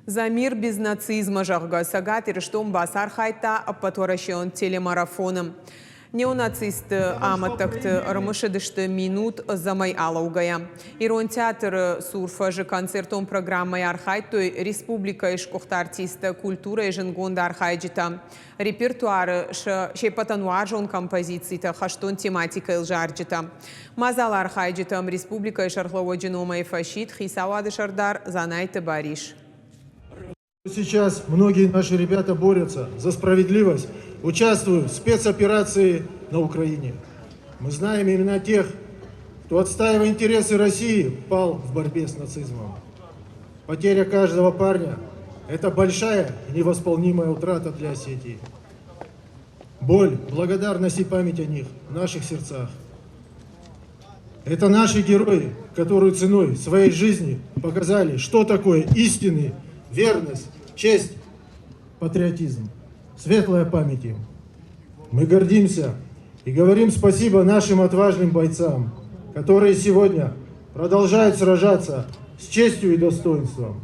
За мир без нацизма, зӕгъгӕ, Цӕгат Ирыстон бацархайдта ӕппӕтуӕрӕсеон телемарафоны. Неонацистты амӕттӕгты ӕрымысыдысты минут ӕдзӕмӕй алӕугӕйӕ. Ирон театры цур фӕзы концертон программӕйы архайдтой республикӕйы сгуыхт артисттӕ, культурӕйы зындгонд архайджытӕ. Репертуары сӕ се ппӕтӕн уарзон композицитӕ, хӕстон тематикӕйыл зарджытӕ. Мадзалы архайджытӕм республикӕйы сӕргълӕууӕджы номӕй фӕсидт хицауады сӕрдар Дзанайты Барис. Сейчас многие наши ребята борются за справедливость, участвуют в спецоперации на Украине. Мы знаем имена тех, кто, отстаивая интересы России, пал в борьбе с нацизмом. Потеря каждого парня – это большая и невосполнимая утрата для Осетии. Боль, благодарность и память о них в наших сердцах. Это наши герои, которые ценой своей жизни показали, что такое истинный, верность, честь, патриотизм. Светлая память им. Мы гордимся и говорим спасибо нашим отважным бойцам, которые сегодня продолжают сражаться с честью и достоинством.